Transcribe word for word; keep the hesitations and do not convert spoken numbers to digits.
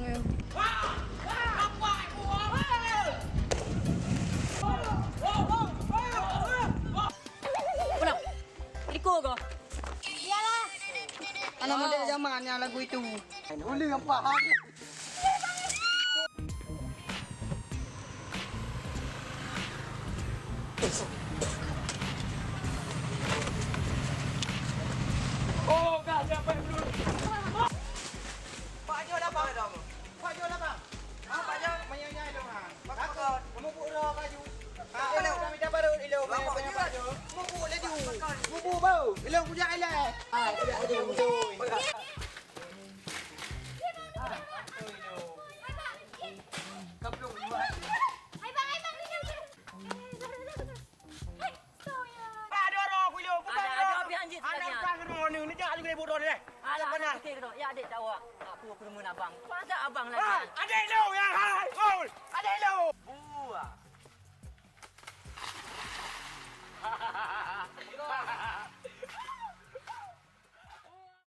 Kenapa? Liko kau? Biarlah. Anak muda zaman yang lagu itu. Ulu yang paham. Oh, dah sampai belum? Pak Jo dah, Pak. Pak Jo dah, Pak. Ha, Pak Jo. Maya-maya dong, ha. Pakon. Kamu buka baju. Ha, ilong kami dah baru ilong. Bapak Jo. Bubu laju. Bubu bau. Ilong kujak ilai. Ha, kujak laju. Betul. Ada, ada, biar anjing sebenarnya. Anak kang roh ni, ni jangan juga ibu roh ni. Alah, anak kecil tu. Ya, adik tahu. Aku perumahan abang. Masa abang lagi? Ah, adik lu yang hai. Oh, adik lu. Buah.